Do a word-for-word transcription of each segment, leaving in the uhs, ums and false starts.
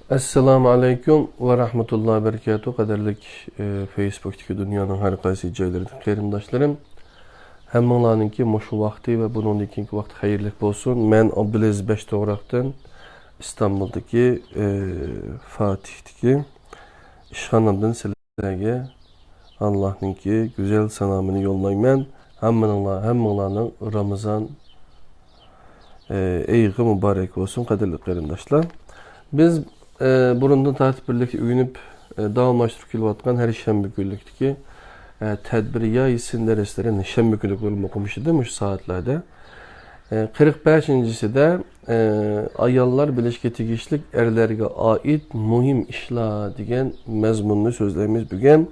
ئەسسالامۇ ئەلەيكۇم ۋە رەھمەتۇللاھى ۋە بەرىكاتۇھ. قەدىرلىك، ئە، فېيسبۇكتىكى دۇنيانىڭ ھەر قايسى جايلىرىدىكى قېرىنداشلىرىم. ھەممىڭلارنىڭكى مۇشۇ ۋاقتى ۋە بۇنىڭدىن كېيىنكى ۋاقىت خەيرلىك بولسۇن. مەن ئابدۇلئەزىز بەش توغراقتىن ئىستانبۇلدىكى، ئە، فاتىھتىكى ئىشخانامدىن سىلەرگە ئاللاھنىڭكى گۈزەل سالامىنى يوللايمەن. ھەممىنىڭلار، ھەممىڭلارنىڭ رامىزان، ئە، ئېيىغا مۇبارەك بولسۇن، قەدىرلىك قېرىنداشلار. بىز، ئە، بۇرۇندىن تارتىپ بىرلىكتە ئۆگىنىپ، ئە، داۋاملاشتۇرۇپ كېلىۋاتقان ھەر شەنبە كۈنلۈكتىكى، ئە، تەدبىر يا يېسىن دەرسلىرى شەنبە كۈنلۈك بولۇپ ئوقۇمىشىدى مۇشۇ سائەتلەردە. ئە، قىرىق بەشىنچىسىدە، ئە، ئاياللار بىلىشكە تېگىشلىك ئەرلەرگە ئائىت مۇھىم ئىشلار دېگەن مەزمۇننى سۆزلەيمىز بۈگۈن.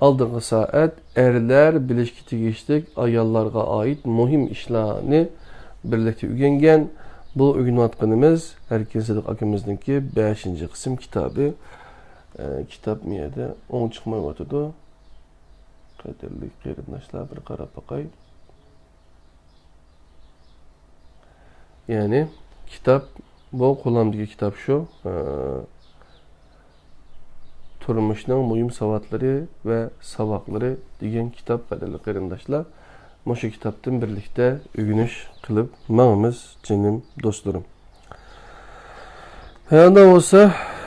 ئالدىنقى سائەت ئەرلەر بىلىشكە تېگىشلىك ئاياللارغا ئائىت مۇھىم ئىشلارنى بىرلىكتە ئۆگەنگەن. بۇ ئۆگىنىۋاتقىنىمىز ئەركىن سىدىق ئاكىمىزنىڭكى بەشىنچى قىسىم كىتابى. ئە، كىتاب مۇ يەردە ئوڭ چىقمايۋاتىدۇ. قەدىرلىك قېرىنداشلار، بىر قاراپ باقاي. يەنى كىتاب، بۇ قولۇمدىكى كىتاب شۇ، ئە، تۇرمۇشنىڭ مۇھىم ساۋاتلىرى ۋە ساۋاقلىرى دېگەن كىتاب، قەدىرلىك قېرىنداشلار. مۇشۇ كىتابتىن بىرلىكتە ئۆگىنىش قىلىپ ماڭىمىز، جېنىم دوستلىرىم. ھە، ئۇنداق بولسا،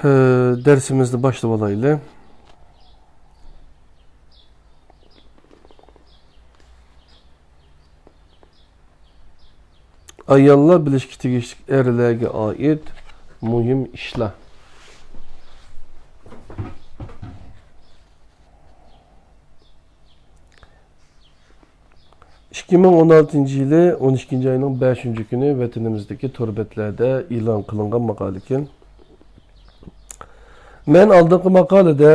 ئە، دەرسىمىزنى باشلىۋالايلى. ئاياللار بىلىشكە تېگىشلىك ئەرلەرگە ئائىت مۇھىم ئىشلار. ئىككى مىڭ ئون ئالتىنچى يىلى ئون ئىككىنچى ئاينىڭ بەشىنچى كۈنى ۋەتىنىمىزدىكى تور بەتلەردە ئېلان قىلىنغان ماقالىكەن. مەن ئالدىنقى ماقالىدە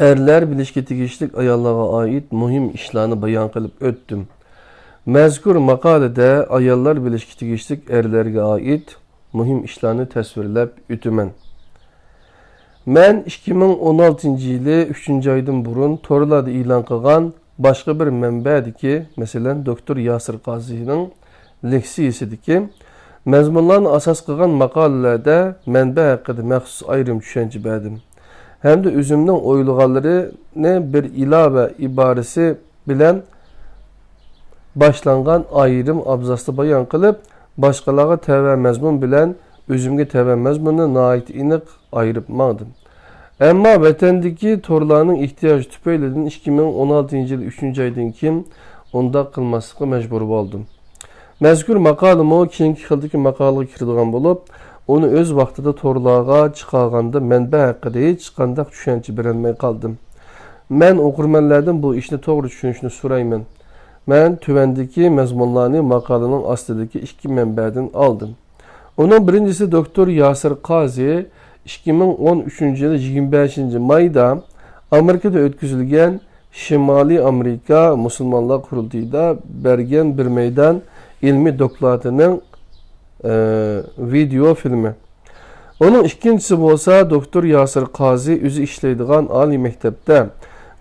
ئەرلەر بىلىشكە تېگىشلىك ئاياللارغا ئائىت مۇھىم ئىشلارنى بايان قىلىپ ئۆتتۈم. مەزكۇر ماقالىدە ئاياللار بىلىشكە تېگىشلىك ئەرلەرگە ئائىت مۇھىم ئىشلارنى تەسۋىرلەپ ئۆتىمەن. مەن ئىككى مىڭ ئون ئالتىنچى يىلى ئۈچىنچى ئايدىن بۇرۇن تورلاردا ئېلان قىلغان باشقا بىر مەنبەدىكى، مەسىلەن، دوكتور ياسىر قازىنىڭ لېكسىيىسىدىكى مەزمۇنلارنى ئاساس قىلغان ماقالىلەردە مەنبە ھەققىدە مەخسۇس ئايرىم چۈشەنچە بەردىم ھەمدە ئۆزۈمنىڭ ئويلىغانلىرىنى بىر ئىلاۋە ئىبارىسى بىلەن باشلانغان ئايرىم ئابزاستا بايان قىلىپ، باشقىلارغا تەۋە مەزمۇن بىلەن ئۆزۈمگە تەۋە مەزمۇننى ناھايىتى ئېنىق ئايرىپ ماڭدىم. ئەمما ۋەتەندىكى تورلارنىڭ ئېھتىياجى تۈپەيلىدىن ئىككى مىڭ ئون ئالتىنچى يىل ئۈچىنچى ئايدىن كېيىن ئۇنداق قىلماسلىققا مەجبۇر بولدۇم. مەزكۇر ماقالىمۇ كېيىنكى خىلدىكى ماقالىغا كىرىدىغان بولۇپ، ئۇنى ئۆز ۋاقتىدا تورلارغا چىقارغاندا مەنبە ھەققىدە ھېچقانداق چۈشەنچە بېرەلمەي قالدىم. مەن ئوقۇرمەنلەردىن بۇ ئىشنى توغرا چۈشىنىشىنى سورايمەن. مەن تۆۋەندىكى مەزمۇنلارنى ماقالىنىڭ ئاستىدىكى ئىككى مەنبەدىن ئالدىم. ئۇنىڭ بىرىنچىسى دوكتور ياسىر قازى ئىككى مىڭ ئون ئۈچىنچى يىل يىگىرمە بەشىنچى مايدا ئامېرىكىدا ئۆتكۈزۈلگەن شىمالىي ئامېرىكا مۇسۇلمانلار قۇرۇلتىيىدا بەرگەن بىر مەيدان ئىلمىي دوكلاتىنىڭ، ئە، ۋىدېئو فىلىمى. ئۇنىڭ ئىككىنچىسى بولسا دوكتور ياسىر قازى ئۆزى ئىشلەيدىغان ئالىي مەكتەپتە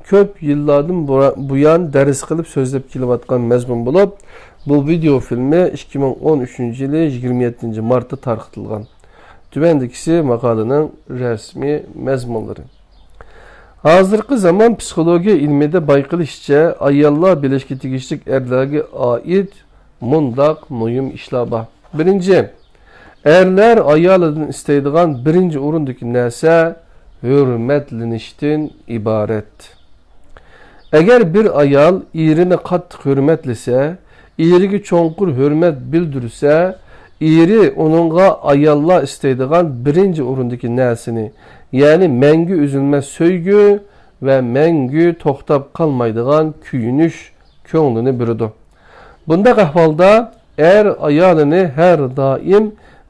كۆپ يىللاردىن بۇرا-، بۇيان دەرس قىلىپ سۆزلەپ كېلىۋاتقان مەزمۇن بولۇپ، بۇ ۋىدېئو فىلىمى ئىككى مىڭ ئون ئۈچىنچى يىلى يىگىرمە يەتتىنچى مارتتا تارقىتىلغان. تۆۋەندىكىسى ماقالىنىڭ رەسمىي مەزمۇنلىرى. ھازىرقى زامان پسىخولوگىيە ئىلمىدە بايقىلىشىچە، ئاياللار بىلىشكە تېگىشلىك ئەرلەرگە ئائىت مۇنداق مۇھىم ئىشلار بار. بىرىنچى، ئەرلەر ئايالىدىن ئىستەيدىغان بىرىنچى ئورۇندىكى نەرسە ھۆرمەتلىنىشتىن ئىبارەت. ئەگەر بىر ئايال ئېرىنى قاتتىق ھۆرمەتلىسە، ئېرىگە چوڭقۇر ھۆرمەت بىلدۈرسە، ئېرى ئۇنىڭغا ئاياللار ئىستەيدىغان بىرىنچى ئورۇندىكى نەرسىنى، يەنى مەڭگۈ ئۈزۈلمەس سۆيگۈ ۋە مەڭگۈ توختاپ قالمايدىغان كۆيۈنۈش كۆڭلىنى بېرىدۇ. بۇنداق ئەھۋالدا ئەر ئايالىنى ھەر دائىم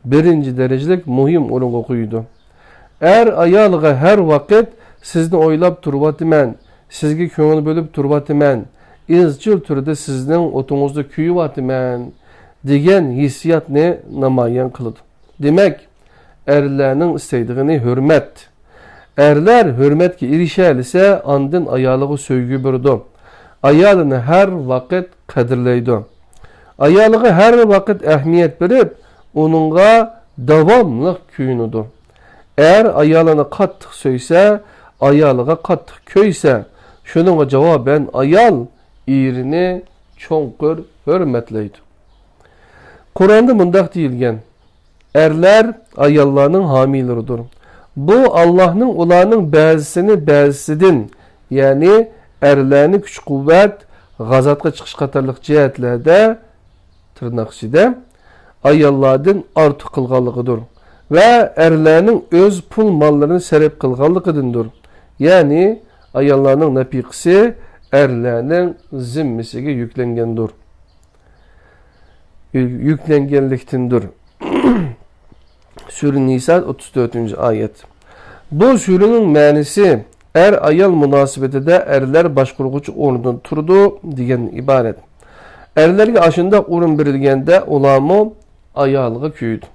بىرىنچى دەرىجىلىك مۇھىم ئورۇنغا قويىدۇ. ئەر ئايالىغا ھەر ۋاقىت «سىزنى ئويلاپ تۇرۇۋاتىمەن، سىزگە كۆڭۈل بۆلۈپ تۇرۇۋاتىمەن، ئىزچىل تۈردە سىزنىڭ ئوتىڭىزدا كۆيۈۋاتىمەن» دېگەن ھېسسىياتنى نامايان قىلىدۇ. دېمەك، ئەرلەرنىڭ ئىستەيدىغىنى ھۆرمەت. ئەرلەر ھۆرمەتكە ئېرىشەلىسە، ئاندىن ئايالىغا سۆيگۈ بېرىدۇ. ئايالىنى ھەر ۋاقىت قەدىرلەيدۇ. ئايالىغا ھەر ۋاقىت ئەھمىيەت بېرىپ، ئۇنىڭغا داۋاملىق كۆيۈنىدۇ. ئەر ئايالىنى قاتتىق سۆيسە، ئايالىغا قاتتىق كۆيسە، شۇنىڭغا جاۋابەن ئايال ئېرىنى چوڭقۇر ھۆرمەتلەيدۇ. قۇرئاندا مۇنداق دېيىلگەن: «ئەرلەر ئاياللارنىڭ ھامىيلىرىدۇر.» بۇ ئاللاھنىڭ ئۇلارنىڭ بەزىسىنى بەزىسىدىن، يەنى ئەرلەرنى كۈچ-قۇۋۋەت، غازاتقا چىقىش قاتارلىق جەھەتلەردە، تىرناق ئىچىدە، ئاياللاردىن ئارتۇق قىلغانلىقىدۇر ۋە ئەرلەرنىڭ ئۆز پۇل-ماللىرىنى سەرپ قىلغانلىقىدىندۇر. يەنى ئاياللارنىڭ نەپىقىسى ئەرلەرنىڭ زىممىسىگە يۈكلەنگەندۇر. يۈكلەنگەنلىكتىندۇر. سۈرە نىسا، ئوتتۇز تۆتىنچى ئايەت. بۇ سۈرىنىڭ مەنىسى ئەر-ئايال مۇناسىۋىتىدە ئەرلەر باشقۇرغۇچى ئورۇندىن تۇرىدۇ دېگەندىن ئىبارەت. ئەرلەرگە ئاشۇنداق ئورۇن بېرىلگەندە، ئۇلارمۇ ئايالىغا كۆيىدۇ.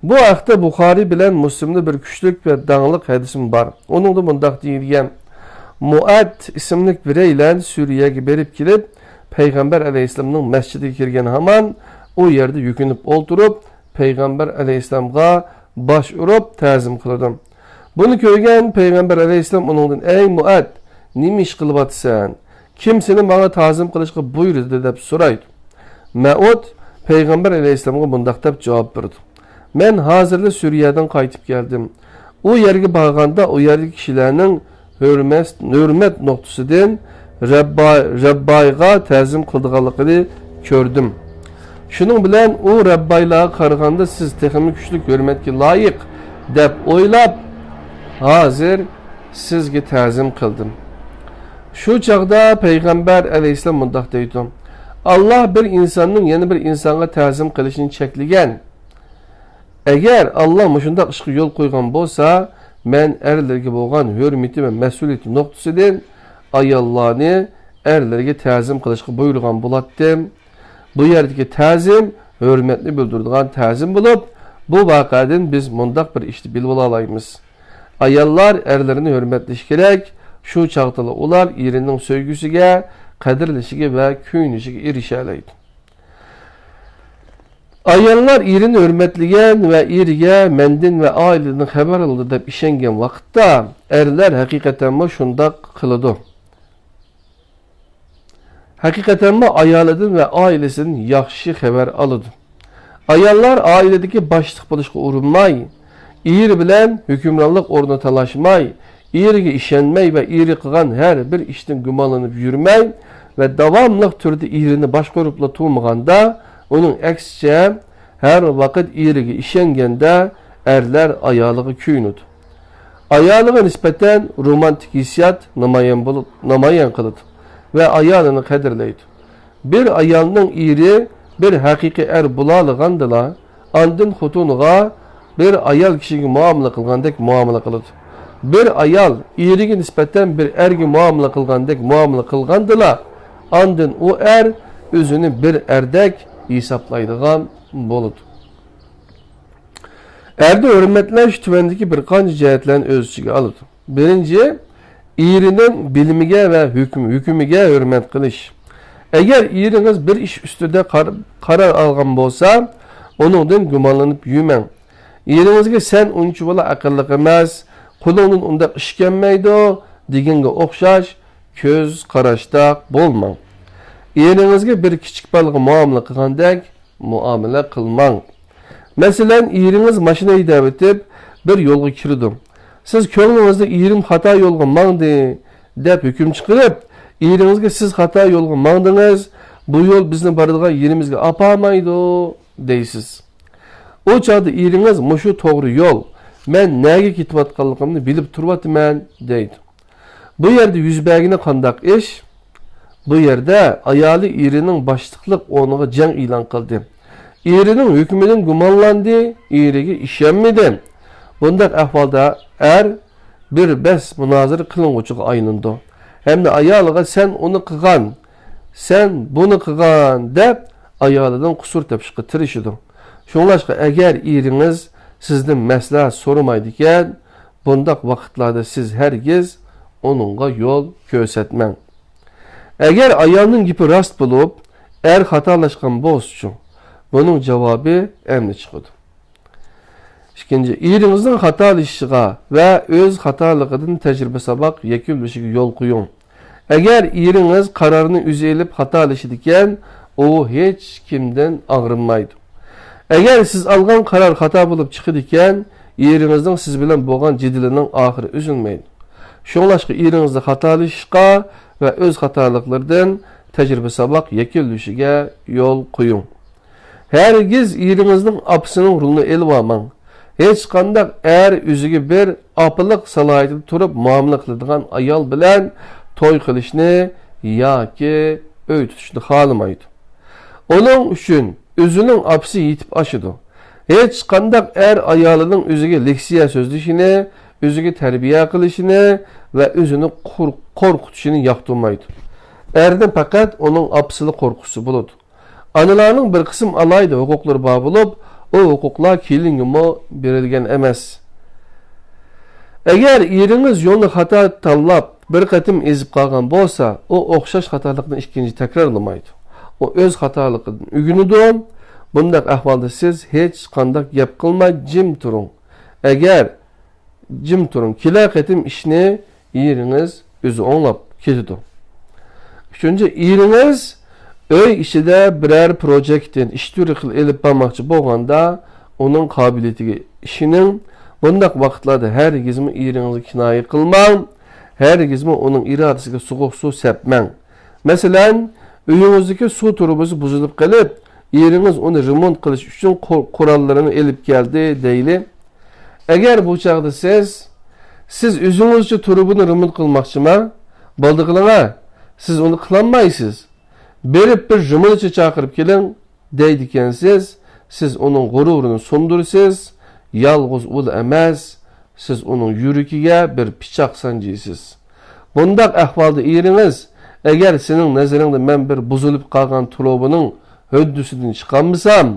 بۇ ھەقتە بۇخارىي بىلەن مۇسلىمدا بىر كۈچلۈك ۋە داڭلىق ھەدىسىمۇ بار. ئۇنىڭدا مۇنداق دېيىلگەن: مۇئەت ئىسىملىك بىرەيلەن سۈرىيەگە بېرىپ كېلىپ، پەيغەمبەر ئەلەيھىسسالامنىڭ مەسچىتىگە كىرگەن ھامان، ئۇ يەردە يۈكۈنۈپ ئولتۇرۇپ، پەيغەمبەر ئەلەيھىسسالامغا باش ئۇرۇپ تەزىم قىلىدۇ. بۇنى كۆرگەن پەيغەمبەر ئەلەيھىسسالام ئۇنىڭدىن: «ئەي مۇئەت، نېمە ئىش قىلىۋاتىسەن؟ كىم سېنى ماڭا تازىم قىلىشقا بۇيرۇدى؟» دەپ سورايدۇ. مەئۇد پەيغەمبەر ئەلەيھىسسالامغا مۇنداق دەپ جاۋاب بېرىدۇ: «مەن ھازىرلا سۈرىيەدىن قايتىپ كەلدىم. ئۇ يەرگە بارغاندا، ئۇ يەردىكى كىشىلەرنىڭ ھۆرمەت، ھۆرمەت نۇقتىسىدىن رەبباي، رەببايغا تەزىم قىلىدىغانلىقىنى كۆردۈم. شۇنىڭ بىلەن ئۇ رەببايلارغا قارىغاندا سىز تېخىمۇ كۈچلۈك ھۆرمەتكە لايىق دەپ ئويلاپ، ھازىر سىزگە تەزىم قىلدىم.» شۇ چاغدا پەيغەمبەر ئەلەيھىسسالام مۇنداق دەيدۇ: «ئاللا بىر ئىنساننىڭ يەنە بىر ئىنسانغا تەزىم قىلىشىنى چەكلىگەن. ئەگەر ئاللا مۇشۇنداق ئىشقا يول قويغان بولسا، مەن ئەرلەرگە بولغان ھۆرمىتى ۋە مەسئۇلىيىتى نۇقتىسىدىن ئاياللارنى ئەرلەرگە تەزىم قىلىشقا بۇيرۇغان بولاتتىم.» بۇ يەردىكى تەزىم ھۆرمەتنى بىلدۈرىدىغان تەزىم بولۇپ، بۇ ۋەقەدىن بىز مۇنداق بىر ئىشنى بىلىۋالالايمىز: ئاياللار ئەرلىرىنى ھۆرمەتلىشى كېرەك. شۇ چاغدىلا ئۇلار ئېرىنىڭ سۆيگۈسىگە، قەدىرلىشىگە ۋە كۆيۈنۈشىگە ئېرىشەلەيدۇ. ئاياللار ئېرىنى ھۆرمەتلىگەن ۋە ئېرىگە مەندىن ۋە ئائىلىدىن خەۋەر ئالىدۇ دەپ ئىشەنگەن ۋاقىتتا، ئەرلەر ھەقىقەتەنمۇ شۇنداق قىلىدۇ. ھەقىقەتەنمۇ ئايالىدىن ۋە ئائىلىسىدىن ياخشى خەۋەر ئالىدۇ. ئاياللار ئائىلىدىكى باشلىق بولۇشقا ئۇرۇنماي، ئېرى بىلەن ھۆكۈمرانلىق ئورنىنى تالاشماي، ئېرىگە ئىشەنمەي ۋە ئېرى قىلغان ھەر بىر ئىشتىن گۇمانلىنىپ يۈرمەي ۋە داۋاملىق تۈردە ئېرىنى باشقۇرۇپلا تۇرمىغاندا، ئۇنىڭ ئەكسىچە، ھەر ۋاقىت ئېرىگە ئىشەنگەندە، ئەرلەر ئايالىغا كۆيۈنىدۇ. ئايالىغا نىسبەتەن رومانتىك ھېسسىيات نامايان بولۇپ، نامايان قىلىدۇ ۋە ئايالىنى قەدىرلەيدۇ. بىر ئايالنىڭ ئېرى بىر ھەقىقىي ئەر بولالىغاندىلا، ئاندىن خوتۇنىغا بىر ئايال كىشىگە مۇئامىلە قىلغاندەك مۇئامىلە قىلىدۇ. بىر ئايال ئېرىگە نىسبەتەن بىر ئەرگە مۇئامىلە قىلغاندەك مۇئامىلە قىلغاندىلا، ئاندىن ئۇ ئەر ئۆزىنى بىر ئەردەك ھېسابلايدىغان بولىدۇ. ئەرنى ھۆرمەتلەش تۆۋەندىكى بىر قانچە جەھەتلەرنى ئۆز ئىچىگە ئالىدۇ. بىرىنچى، ئېرىنىڭ بىلىمىگە ۋە ھۆكۈم-، ھۆكۈمىگە ھۆرمەت قىلىش. ئەگەر ئېرىڭىز بىر ئىش ئۈستىدە قار-، قارار ئالغان بولسا، ئۇنىڭدىن گۇمانلىنىپ يۈرمەڭ. ئېرىڭىزگە «سەن ئۇنچىۋالا ئەقىللىق ئەمەس، قولۇڭدىن ئۇنداق ئىش كەلمەيدۇ» دېگەنگە ئوخشاش كۆز قاراشتا بولماڭ. ئېرىڭىزگە بىر كىچىك بالىغا مۇئامىلە قىلغاندەك مۇئامىلە قىلماڭ. مەسىلەن، ئېرىڭىز ماشىنا ھەيدەۋېتىپ، بىر يولغا كىرىدۇ. سىز كۆڭلىڭىزدە «ئېرىم خاتا يولغا ماڭدى» دەپ ھۆكۈم چىقىرىپ، ئېرىڭىزگە «سىز خاتا يولغا ماڭدىڭىز، بۇ يول بىزنى بارىدىغان يېرىمىزگە ئاپارمايدۇ» دەيسىز. ئۇ چاغدا ئېرىڭىز «مۇشۇ توغرا يول، مەن نەگە كېتىۋاتقانلىقىمنى بىلىپ تۇرۇۋاتىمەن» دەيدۇ. بۇ يەردە يۈز بەرگىنى قانداق ئىش؟ بۇ يەردە ئايالى ئېرىنىڭ باشلىقلىق ئورنىغا جەڭ ئېلان قىلدى. ئېرىنىڭ ھۆكمىدىن گۇمانلاندى، ئېرىگە ئىشەنمىدى. بۇنداق ئەھۋالدا ئەر بىر بەس مۇنازىرە قىلىنغۇچىغا ئايلىنىدۇ ھەمدە ئايالىغا «سەن ئۇنى قىلغان، سەن بۇنى قىلغان» دەپ ئايالىدىن قۇسۇر تېپىشقا تىرىشىدۇ. شۇڭلاشقا ئەگەر ئېرىڭىز سىزدىن مەسلىھەت سورىمايدىكەن، بۇنداق ۋاقىتلاردا سىز ھەرگىز ئۇنىڭغا يول كۆرسەتمەڭ. ئەگەر ئايالنىڭ گېپى راست بولۇپ، ئەر خاتالاشقان بولسىچۇ؟ بۇنىڭ جاۋابى ئەمدى چىقىدۇ. ئىككىنچى، ئېرىڭىزنىڭ خاتالىشىشىغا ۋە ئۆز خاتالىقىدىن تەجرىبە ساۋاق يەكۈنلىشىگە يول قويۇڭ. ئەگەر ئېرىڭىز قارارنى ئۆزى ئېلىپ خاتالىشىدىكەن، ئۇ ھېچ كىمدىن ئاغرىنمايدۇ. ئەگەر سىز ئالغان قارار خاتا بولۇپ چىقىدىكەن، ئېرىڭىزنىڭ سىز بىلەن بولغان جېدىلىنىڭ ئاخىرى ئۈزۈلمەيدۇ. شۇڭلاشقا ئېرىڭىزنى خاتالىشىشقا ۋە ئۆز خاتالىقلىرىدىن تەجرىبە ساۋاق يەكۈنلىشىگە يول قويۇڭ. ھەرگىز ئېرىڭىزنىڭ ئاپىسىنىڭ رولىنى ئېلىۋالماڭ. ھېچقانداق ئەر ئۆزىگە بىر ئاپىلىق سالاھىيىتىدە تۇرۇپ مۇئامىلە قىلىدىغان ئايال بىلەن توي قىلىشنى ياكى ئۆي تۇتۇشنى خالىمايدۇ. ئۇنىڭ ئۈچۈن ئۆزىنىڭ ئاپىسى يېتىپ ئاشىدۇ. ھېچقانداق ئەر ئايالىنىڭ ئۆزىگە لېكسىيە سۆزلىشىنى، ئۆزىگە تەربىيە قىلىشىنى ۋە ئۆزىنى قور-، قورقۇتۇشىنى ياقتۇرمايدۇ. ئەرنى پەقەت ئۇنىڭ ئاپىسىلا قورقۇتسا بولىدۇ. ئانىلارنىڭ بىر قىسىم ئالاھىدە ھوقۇقلىرى بار بولۇپ، ئۇ ھوقۇقلار كېلىنگىمۇ بېرىلگەن ئەمەس. ئەگەر ئېرىڭىز يولنى خاتا تاللاپ، بىر قېتىم ئېزىپ قالغان بولسا، ئۇ ئوخشاش خاتالىقنى ئىككىنچى تەكرارلىمايدۇ. ئۇ ئۆز خاتالىقىدىن ئۆگىنىدۇ. بۇنداق ئەھۋالدا سىز ھېچقانداق گەپ قىلماي جىم تۇرۇڭ. ئەگەر جىم تۇرۇڭ. كېلەر قېتىم ئىشنى ئېرىڭىز ئۆزى ئوڭلاپ كېتىدۇ. ئۈچىنچى، ئېرىڭىز ئۆي ئىچىدە بىرەر پروجېكتتىن ئىش تۈرى قىل-، ئېلىپ بارماقچى بولغاندا، ئۇنىڭ قابىلىيىتىگە ئىشىنىڭ. بۇنداق ۋاقىتلاردا ھەرگىزمۇ ئېرىڭىزگە كىنايە قىلماڭ. ھەرگىزمۇ ئۇنىڭ ئىرادىسىگە سوغۇق سۇ سەپمەڭ. مەسىلەن، ئۆيىڭىزدىكى سۇ تۇرۇبىسى بۇزۇلۇپ قېلىپ، ئېرىڭىز ئۇنى رېمونت قىلىش ئۈچۈن قو-، قوراللىرىنى ئېلىپ كەلدى دەيلى. ئەگەر بۇ چاغدا سىز، سىز ئۆزىڭىزچە تۇرۇبىنى رېمونت قىلماقچىما؟ بولدى قىلىڭا، سىز ئۇنى قىلالمايسىز. بېرىپ بىر رېمونتچى چاقىرىپ كېلىڭ دەيدىكەنسىز، سىز ئۇنىڭ غۇرۇرىنى سۇندۇرىسىز، يالغۇز ئۇلا ئەمەس، سىز ئۇنىڭ يۈرىكىگە بىر پىچاق سانجىيسىز. بۇنداق ئەھۋالدا ئېرىڭىز، ئەگەر سېنىڭ نەزىرىڭدە مەن بىر بۇزۇلۇپ قالغان تۇرۇبىنىڭ ھۆددىسىدىن چىقالمىسام،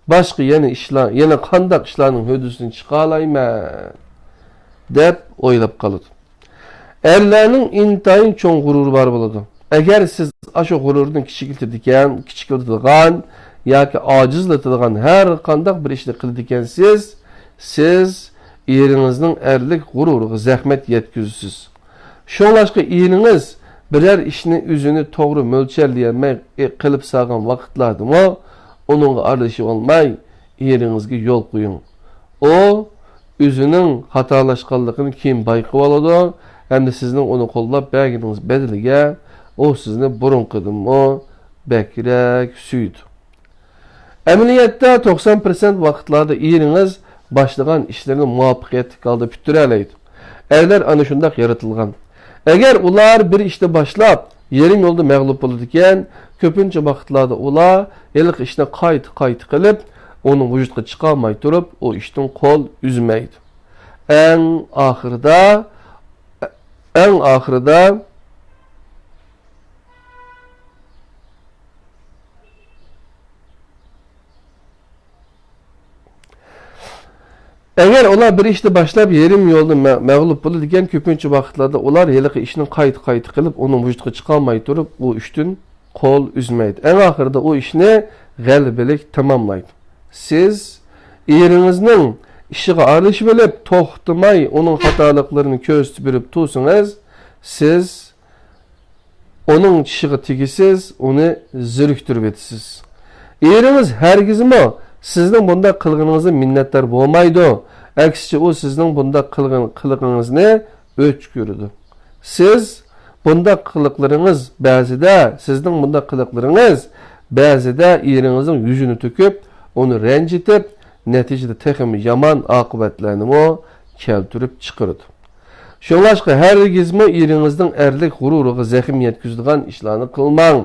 باشقا يەنە ئىشلار، يەنە قانداق ئىشلارنىڭ ھۆددىسىدىن چىقالايمەن؟ دەپ ئويلاپ قالىدۇ. ئەرلەرنىڭ ئىنتايىن چوڭ غۇرۇرى بار بولىدۇ. ئەگەر سىز ئاشۇ غۇرۇرنى كىچىكلىتىدىكەن، كىچىكلىتىدىغان ياكى ئاجىزلىتىدىغان ھەر قانداق بىر ئىشنى قىلىدىكەنسىز، سىز ئېرىڭىزنىڭ ئەرلىك غۇرۇرىغا زەخمەت يەتكۈزىسىز. شۇڭلاشقا ئېرىڭىز بىرەر ئىشنى ئۆزىنى توغرا مۆلچەرلىيەلمەي قىلىپ سالغان ۋاقىتلاردىمۇ ئۇنىڭغا ئارىلىشىۋالماي، ئېرىڭىزگە يول قويۇڭ. ئۇ ئۆزىنىڭ خاتالاشقانلىقىنى كېيىن بايقىۋالىدۇ ھەمدە سىزنىڭ ئۇنى قوللاپ بەرگىنىڭىز بەدىلىگە ئۇ سىزنى بۇرۇنقىدىنمۇ بەكرەك سۆيىدۇ. ئەمەلىيەتتە توقسان پىرسەنت ۋاقىتلاردا ئېرىڭىز باشلىغان ئىشلىرىنى مۇۋەپپەقىيەتلىك ھالدا پۈتتۈرەلەيدۇ. ئەرلەر ئانا شۇنداق يارىتىلغان. ئەگەر ئۇلار بىر ئىشتا باشلاپ، يېرىم يولدا مەغلۇپ بولىدىكەن، كۆپىنچە ۋاقىتلاردا ئۇلار ھېلىقى ئىشنى قايتا-قايتا قىلىپ، ئۇنى ۋۇجۇدقا چىقارماي تۇرۇپ، ئۇ ئىشتىن قول ئۈزمەيدۇ. ئەڭ ئاخىرىدا، ئەڭ ئاخىرىدا، ئەگەر ئۇلار بىر ئىشنى باشلاپ، يېرىم يولدا مە-، مەغلۇپ بولىدىكەن، كۆپىنچە ۋاقىتلاردا ئۇلار ھېلىقى ئىشنى قايتا-قايتا قىلىپ، ئۇنى ۋۇجۇدقا چىقارماي تۇرۇپ، ئۇ ئىشتىن قول ئۈزمەيدۇ. ئەڭ ئاخىرىدا ئۇ ئىشنى غەلىبىلىك تاماملايدۇ. سىز ئېرىڭىزنىڭ ئىشىغا ئارىلىشىۋېلىپ، توختىماي ئۇنىڭ خاتالىقلىرىنى كۆرسىتىپ بېرىپ تۇرسىڭىز، سىز ئۇنىڭ چىشىغا تېگىسىز، ئۇنى زېرىكتۈرۈۋېتىسىز. ئېرىڭىز ھەرگىزمۇ سىزنىڭ بۇنداق قىلغىنىڭىزدىن مىننەتدار بولمايدۇ. ئەكسىچە، ئۇ سىزنىڭ بۇنداق قىلغان قىلىقىڭىزنى ئۆچ كۆرىدۇ. سىز بۇنداق قىلىقلىرىڭىز بەزىدە، سىزنىڭ بۇنداق قىلىقلىرىڭىز بەزىدە ئېرىڭىزنىڭ يۈزىنى تۆكۈپ، ئۇنى رەنجىتىپ، نەتىجىدە تېخىمۇ يامان ئاقىۋەتلەرنىمۇ كەلتۈرۈپ چىقىرىدۇ. شۇڭلاشقا ھەرگىزمۇ ئېرىڭىزنىڭ ئەرلىك غۇرۇرىغا زەخىم يەتكۈزىدىغان ئىشلارنى قىلماڭ.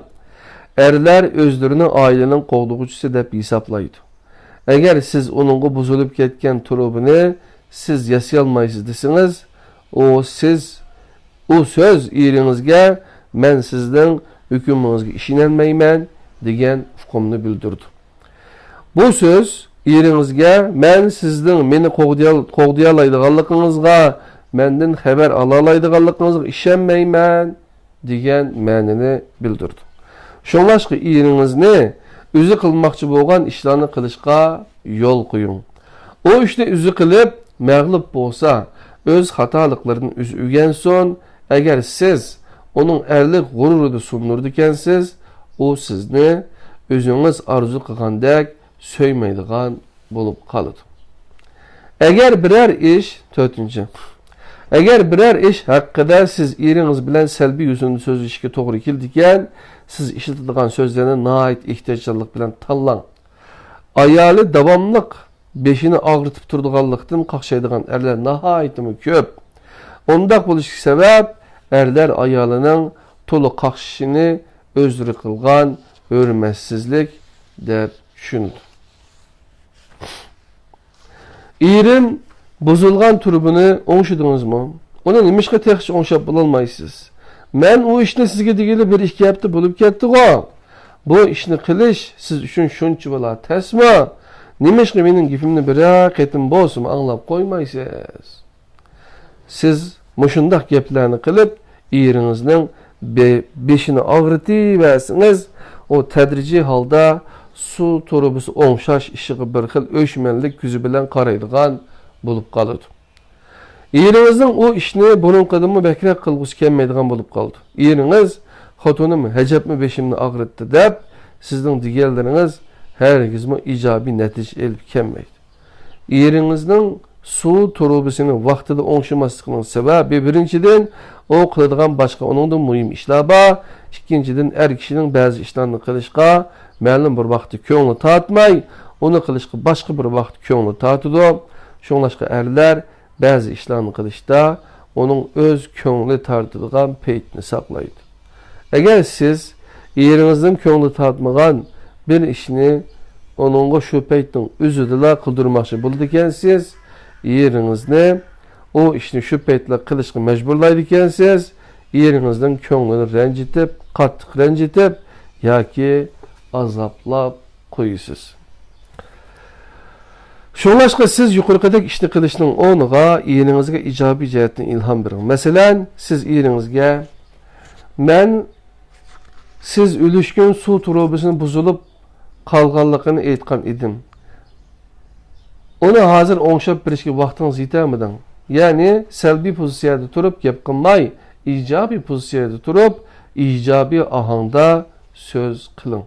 ئەرلەر ئۆزلىرىنى ئائىلىنىڭ قوغدىغۇچىسى دەپ ھېسابلايدۇ. ئەگەر سىز ئۇنىڭغا بۇزۇلۇپ كەتكەن تۇرۇبىنى سىز ياسىيالمايسىز دېسىڭىز، ئۇ سىز، ئۇ سۆز ئېرىڭىزگە «مەن سىزنىڭ ھۆكمىڭىزگە ئىشىنەلمەيمەن» دېگەن ئۇقۇمنى بىلدۈرىدۇ. بۇ سۆز ئېرىڭىزگە «مەن سىزنىڭ مېنى قوغدىيال-، قوغدىيالايدىغانلىقىڭىزغا، مەندىن خەۋەر ئالالايدىغانلىقىڭىزغا ئىشەنمەيمەن» دېگەن مەنىنى بىلدۈرىدۇ. شۇڭلاشقا ئېرىڭىزنى ئۆزى قىلماقچى بولغان ئىشلارنى قىلىشقا يول قويۇڭ. ئۇ ئىشنى ئۆزى قىلىپ، مەغلۇپ بولسا، ئۆز خاتالىقلىرىدىن ئۆزى ئۆگەنسۇن. ئەگەر سىز ئۇنىڭ ئەرلىك غۇرۇرىدا سۇندۇرىدىكەنسىز، ئۇ سىزنى ئۆزىڭىز ئارزۇ قىلغاندەك سۆيمەيدىغان بولۇپ قالىدۇ. ئەگەر بىرەر ئىش، تۆتىنچى، ئەگەر بىرەر ئىش ھەققىدە سىز ئېرىڭىز بىلەن سەلبىي يۈزىنى سۆزلىشىشكە توغرا كېلىدىكەن، سىز ئىشلىتىدىغان سۆزلەرنى ناھايىتى ئېھتىياتچانلىق بىلەن تاللاڭ. ئايالى داۋاملىق بېشىنى ئاغرىتىپ تۇرىدىغانلىقتىن قاقشايدىغان ئەرلەر ناھايىتىمۇ كۆپ. ئۇنداق بولۇشىغا سەۋەب، ئەرلەر ئايالىنىڭ تولا قاقشىشىنى ئۆزلىرى قىلغان ھۆرمەتسىزلىك دەپ چۈشىنىدۇ. ئېرىم بۇزۇلغان تۇرۇبىنى ئوڭشىدىڭىزمۇ؟ ئۇنى نېمىشقا تېخىچە ئوڭشاپ بولالمايسىز؟ مەن ئۇ ئىشنى سىزگە دېگىلى بىر ئىككى ھەپتە بولۇپ كەتتىغۇ. بۇ ئىشنى قىلىش سىز ئۈچۈن شۇنچىۋالا تەسمۇ؟ نېمىشقا مېنىڭ گېپىمنى بىرەر قېتىم بولسىمۇ ئاڭلاپ قويمايسىز؟ سىز مۇشۇنداق گەپلەرنى قىلىپ، ئېرىڭىزنىڭ بې-، بېشىنى ئاغرىتىۋەرسىڭىز، ئۇ تەدرىجىي ھالدا سۇ تۇرۇبىسى ئوڭشاش ئىشىغا بىر خىل ئۆچمەنلىك كۆزى بىلەن قارايدىغان بولۇپ قالىدۇ. ئېرىڭىزنىڭ ئۇ ئىشنى بۇرۇنقىدىنمۇ بەكرەك قىلغۇسى كەلمەيدىغان بولۇپ قالىدۇ. ئېرىڭىز، «خوتۇنۇم ھەجەپمۇ بېشىمنى ئاغرىتتى» دەپ، سىزنىڭ دېگەنلىرىڭىز ھەرگىزمۇ ئىجابىي نەتىجە ئېلىپ كەلمەيدۇ. ئېرىڭىزنىڭ سۇ تۇرۇبىسىنى ۋاقتىدا ئوڭشىماسلىقىنىڭ سەۋەبى، بىرىنچىدىن، ئۇ قىلىدىغان باشقا ئۇنىڭدىن مۇھىم ئىشلار بار. ئىككىنچىدىن، ئەر كىشىنىڭ بەزى ئىشلارنى قىلىشقا مەلۇم بىر ۋاقىتتا كۆڭلى تارتماي، ئۇنى قىلىشقا باشقا بىر ۋاقىتتا كۆڭلى تارتىدۇ. شۇڭلاشقا ئەرلەر بەزى ئىشلارنى قىلىشتا ئۇنىڭ ئۆز كۆڭلى تارتىدىغان پەيتنى ساقلايدۇ. ئەگەر سىز ئېرىڭىزنىڭ كۆڭلى تارتمىغان بىر ئىشنى ئۇنىڭغا شۇ پەيتنىڭ ئۆزىدىلا قىلدۇرماقچى بولىدىكەنسىز، ئېرىڭىزنى ئۇ ئىشنى شۇ پەيتلا قىلىشقا مەجبۇرلايدىكەنسىز، ئېرىڭىزنىڭ كۆڭلىنى رەنجىتىپ، قاتتىق رەنجىتىپ ياكى ئازابلاپ قويىسىز. شۇڭلاشقا سىز يۇقىرىقىدەك ئىشنى قىلىشنىڭ ئورنىغا ئېرىڭىزگە ئىجابىي جەھەتتىن ئىلھام بېرىڭ. مەسىلەن، سىز ئېرىڭىزگە، «مەن سىز ئۈلۈشكۈن سۇ تۇرۇبىسىنى بۇزۇلۇپ قالغانلىقىنى ئېيتقان ئىدىم. ئۇنى ھازىر ئوڭشاپ بېرىشكە ۋاقتىڭىز يېتەرمىدىڭ؟» يەنى سەلبىي پوزىتسىيەدە تۇرۇپ گەپ قىلماي، ئىجابىي پوزىتسىيەدە تۇرۇپ، ئىجابىي ئاھاڭدا سۆز قىلىڭ.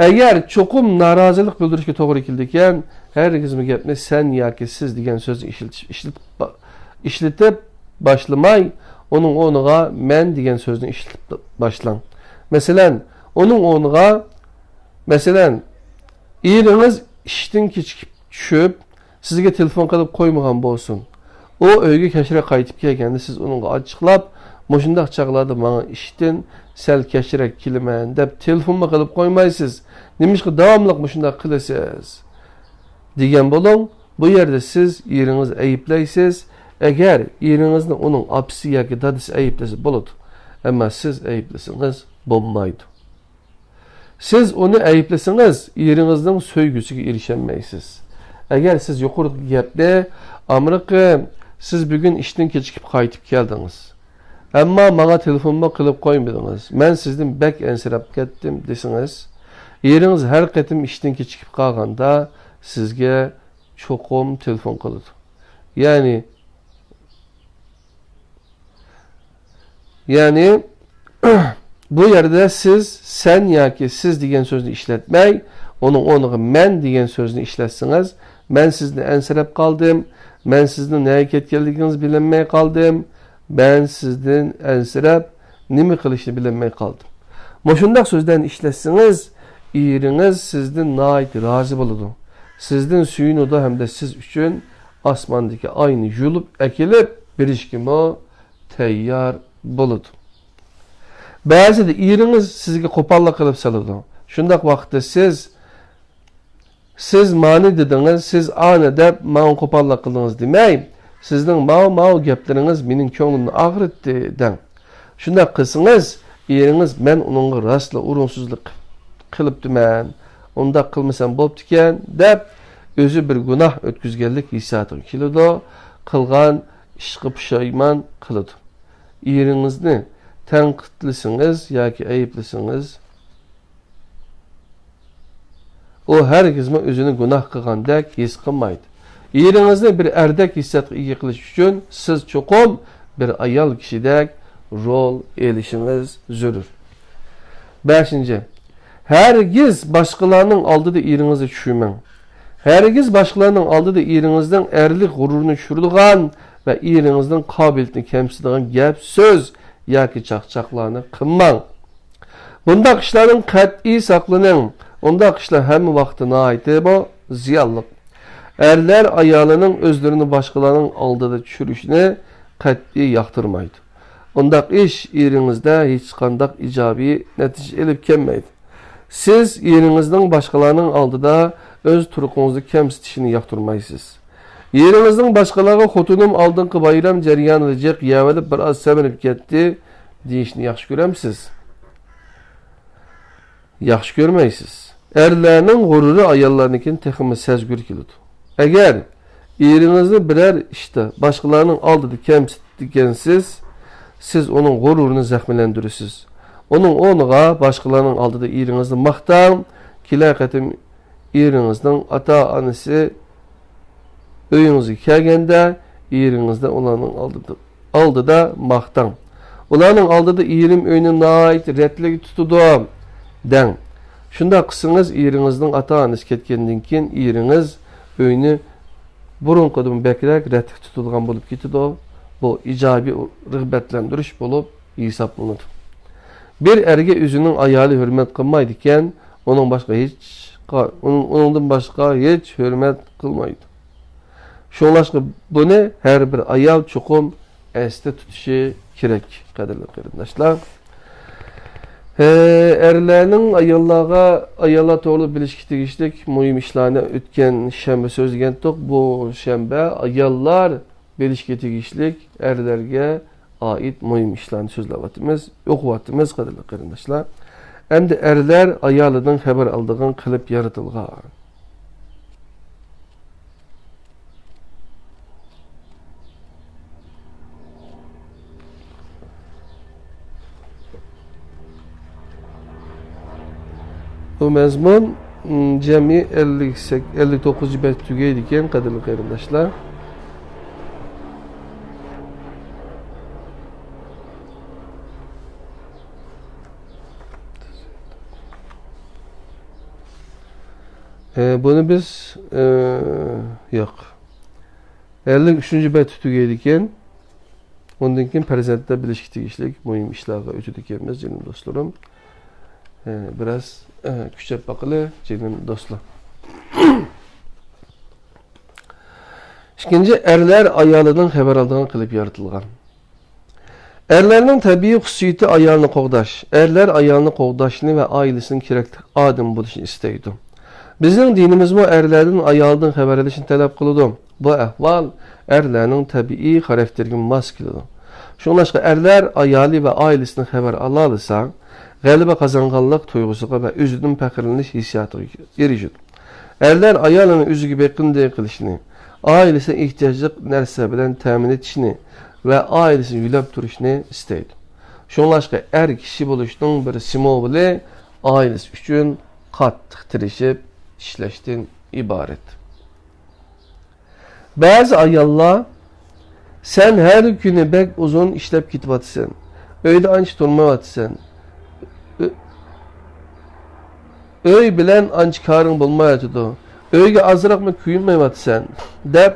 ئەگەر چوقۇم نارازىلىق بىلدۈرۈشكە توغرا كېلىدىكەن، ھەرگىزمۇ گەپنى «سەن» ياكى «سىز» دېگەن سۆزنى ئىشلىتىش، ئىشلىتىپ با-، ئىشلىتىپ باشلىماي، ئۇنىڭ ئورنىغا «مەن» دېگەن سۆزنى ئىشلىتىپ باشلاڭ. مەسىلەن، ئۇنىڭ ئورنىغا، مەسىلەن، ئېرىڭىز ئىشتىن كېچىكىپ چۈشۈپ، سىزگە تېلېفون قىلىپ قويمىغان بولسۇن. ئۇ ئۆيگە كەچرەك قايتىپ كەلگەندە سىز ئۇنىڭغا ئاچچىقلاپ، «مۇشۇنداق چاغلاردا ماڭا ئىشتىن سەل كەچرەك كېلىمەن» دەپ تېلېفونمۇ قىلىپ قويمايسىز. «نېمىشقا داۋاملىق مۇشۇنداق قىلىسىز؟» دېگەن بولۇڭ. بۇ يەردە سىز ئېرىڭىزنى ئەيىبلەيسىز. ئەگەر ئېرىڭىزنى ئۇنىڭ ئاپىسى ياكى دادىسى ئەيىبلىسە بولىدۇ. ئەمما سىز ئەيىبلىسىڭىز بولمايدۇ. سىز ئۇنى ئەيىبلىسىڭىز، ئېرىڭىزنىڭ سۆيگۈسىگە ئېرىشەلمەيسىز. ئەگەر سىز يۇقىرىقى گەپنى، «ئامرىقى، سىز بۈگۈن ئىشتىن كېچىكىپ قايتىپ كەلدىڭىز. ئەمما ماڭا تېلېفونمۇ قىلىپ قويمىدىڭىز. مەن سىزدىن بەك ئەنسىرەپ كەتتىم» دېسىڭىز، ئېرىڭىز ھەر قېتىم ئىشتىن كېچىكىپ قالغاندا سىزگە چوقۇم تېلېفون قىلىدۇ. يەنى، يەنى، بۇ يەردە سىز «سەن» ياكى «سىز» دېگەن سۆزنى ئىشلەتمەي، ئۇنىڭ ئورنىغا «مەن» دېگەن سۆزنى ئىشلەتسىڭىز، «مەن سىزدىن ئەنسىرەپ قالدىم، مەن سىزنىڭ نەگە كەتكەنلىكىڭىزنى بىلەلمەي قالدىم، مەن سىزدىن ئەنسىرەپ نېمە قىلىشنى بىلەلمەي قالدىم.» مۇشۇنداق سۆزلەرنى ئىشلەتسىڭىز، ئېرىڭىز سىزدىن ناھايىتى رازى بولىدۇ. سىزدىن سۆيۈنىدۇ ھەمدە سىز ئۈچۈن ئاسماندىكى ئاينى يۇلۇپ ئەكېلىپ بېرىشكىمۇ تەييار بولىدۇ. بەزىدە ئېرىڭىز سىزگە قوپاللىق قىلىپ سالىدۇ. شۇنداق ۋاقىتتا سىز، «سىز مانى دېدىڭىز، سىز ئانى دەپ ماڭا قوپاللىق قىلدىڭىز» دېمەي، «سىزنىڭ ماۋۇ، ماۋۇ گەپلىرىڭىز مېنىڭ كۆڭلۈمنى ئاغرىتتى» دەڭ. شۇنداق قىلسىڭىز، ئېرىڭىز «مەن ئۇنىڭغا راستلا ئورۇنسىزلىق قىلىپتىمەن، ئۇنداق قىلمىسام بوپتىكەن» دەپ، ئۆزى بىر گۇناھ ئۆتكۈزگەنلىك ھېسسىياتىغا كېلىدۇ، قىلغان ئىشقا پۇشايمان قىلىدۇ. ئېرىڭىزنى تەنقىدلىسىڭىز ياكى ئەيىبلىسىڭىز، ئۇ ھەرگىزمۇ ئۆزىنى گۇناھ قىلغاندەك ھېس قىلمايدۇ. ئېرىڭىزنى بىر ئەردەك ھېسسىياتقا ئىگە قىلىش ئۈچۈن سىز چوقۇم بىر ئايال كىشىدەك رول ئېلىشىڭىز زۆرۈر. بەشىنچى، ھەرگىز باشقىلارنىڭ ئالدىدا ئېرىڭىزنى چۈشۈرمەڭ. ھەرگىز باشقىلارنىڭ ئالدىدا ئېرىڭىزنىڭ ئەرلىك غۇرۇرىنى چۈشۈرىدىغان ۋە ئېرىڭىزنىڭ قابىلىيىتىنى كەمسىتىدىغان گەپ سۆز ياكى چاقچاقلارنى قىلماڭ. بۇنداق ئىشلاردىن قەتئىي ساقلىنىڭ. ئۇنداق ئىشلار ھەممە ۋاقىتتا ناھايىتىمۇ زىيانلىق. ئەرلەر ئايالىنىڭ ئۆزلىرىنى باشقىلارنىڭ ئالدىدا چۈشۈرۈشىنى قەتئىي ياقتۇرمايدۇ. ئۇنداق ئىش ئېرىڭىزدە ھېچقانداق ئىجابىي نەتىجە ئېلىپ كەلمەيدۇ. سىز ئېرىڭىزنىڭ باشقىلارنىڭ ئالدىدا ئۆز تۇرقىڭىزنى كەمسىتىشىنى ياقتۇرمايسىز. ئېرىڭىزنىڭ باشقىلارغا «خوتۇنۇم ئالدىنقى بايرام جەريانىدا جىق يەۋېلىپ بىر ئاز سەمرىپ كەتتى» دېيىشنى ياخشى كۆرەمسىز؟ ياخشى كۆرمەيسىز. ئەرلەرنىڭ غۇرۇرى ئاياللارنىڭكىدىن تېخىمۇ سەزگۈر كېلىدۇ. ئەگەر ئېرىڭىزنى بىرەر ئىشتا باشقىلارنىڭ ئالدىدا كەمسىتىدىكەنسىز، سىز ئۇنىڭ غۇرۇرىنى زەخىملەندۈرىسىز. ئۇنىڭ ئورنىغا باشقىلارنىڭ ئالدىدا ئېرىڭىزنى ماختاڭ. كېلەر قېتىم ئېرىڭىزنىڭ ئاتا-ئانىسى ئۆيىڭىزگە كەلگەندە، ئېرىڭىزنى ئۇلارنىڭ ئالدىدا، ئالدىدا ماختاڭ. ئۇلارنىڭ ئالدىدا «ئېرىم ئۆينى ناھايىتى رەتلىك تۇتىدۇ» دەڭ. شۇنداق قىلسىڭىز، ئېرىڭىزنىڭ ئاتا-ئانىسى كەتكەندىن كېيىن ئېرىڭىز ئۆينى بۇرۇنقىدىن بەكرەك رەتلىك تۇتىدىغان بولۇپ كېتىدۇ. بۇ ئىجابىي رىغبەتلەندۈرۈش بولۇپ ھېسابلىنىدۇ. بىر ئەرگە ئۆزىنىڭ ئايالى ھۆرمەت قىلمايدىكەن، ئۇنىڭ باشقا ھېچ، ئۇنىڭ، ئۇنىڭدىن باشقا ھېچ ھۆرمەت قىلمايدۇ. شۇڭلاشقا بۇنى ھەر بىر ئايال چوقۇم ئەستە تۇتۇشى كېرەك، قەدىرلىك قېرىنداشلار. ھە، ئەرلەرنىڭ ئاياللارغا، ئاياللار توغرىلىق بىلىشكە تېگىشلىك مۇھىم ئىشلارنى ئۆتكەن شەنبە سۆزلىگەنتۇق. بۇ شەنبە ئاياللار بىلىشكە تېگىشلىك ئەرلەرگە ئائىت مۇھىم ئىشلارنى سۆزلەۋاتىمىز، ئوقۇۋاتىمىز، قەدىرلىك قېرىنداشلار. ئەمدى ئەرلەر ئايالىدىن خەۋەر ئالىدىغان قىلىپ يارىتىلغان. بۇ مەزمۇن، م، جەمئىي ئەللىك سەككىز، ئەللىك توققۇزىنچى بەتتە تۈگەيدىكەن، قەدىرلىك قېرىنداشلار. ئە، بۇنى بىز، ئە، ياق. ئەللىك ئۈچىنچى بەتتە تۈگەيدىكەن. ئۇندىن كېيىن پەرزەنتلەر بىلىشكە تېگىشلىك مۇھىم ئىشلارغا ئۆتىدىكەنمىز، جېنىم دوستلىرىم. ئە، بىراز، ئە، كۈچەپ باقىلى، جېنىم دوستلار. ئىككىنچى، ئەرلەر ئايالىدىن خەۋەر ئالىدىغان قىلىپ يارىتىلغان. ئەرلەرنىڭ تەبىئىي خۇسۇسىيىتى ئايالنى قوغداش. ئەرلەر ئايالنى قوغداشنى ۋە ئائىلىسىنىڭ كېرەكلىك ئادىمى بولۇشىنى ئىستەيدۇ. بىزنىڭ دىنىمىزمۇ ئەرلەردىن ئايالىدىن خەۋەر ئېلىشنى تەلەپ قىلىدۇ. بۇ ئەھۋال ئەرلەرنىڭ تەبىئىي خاراكتېرىگە ماس كېلىدۇ. شۇڭلاشقا ئەرلەر ئايالى ۋە ئائىلىسىدىن خەۋەر ئالالىسا، غەلىبە قازانغانلىق تۇيغۇسىغا ۋە ئۆزىدىن پەخىرلىنىش ھېسسىياتىغا ئېرىشىدۇ. ئەرلەر ئايالىنى ئۆزىگە بېقىندى قىلىشنى، ئائىلىسىنى ئېھتىياجلىق نەرسە بىلەن تەمىن ئېتىشنى ۋە ئائىلىسىنى يۆلەپ تۇرۇشنى ئىستەيدۇ. شۇڭلاشقا ئەر كىشى بولۇشنىڭ بىر سىمۋولى ئائىلىسى ئۈچۈن قاتتىق تىرىشىپ ئىشلەشتىن ئىبارەت. بەزى ئاياللار، «سەن ھەر كۈنى بەك ئۇزۇن ئىشلەپ كېتىۋاتىسەن، ئۆيدە ئانچە تۇرمايۋاتىسەن، ئۆ-، ئۆي بىلەن ئانچە كارىڭ بولمايۋاتىدۇ، ئۆيگە ئازراقمۇ كۆيۈنمەيۋاتىسەن» دەپ،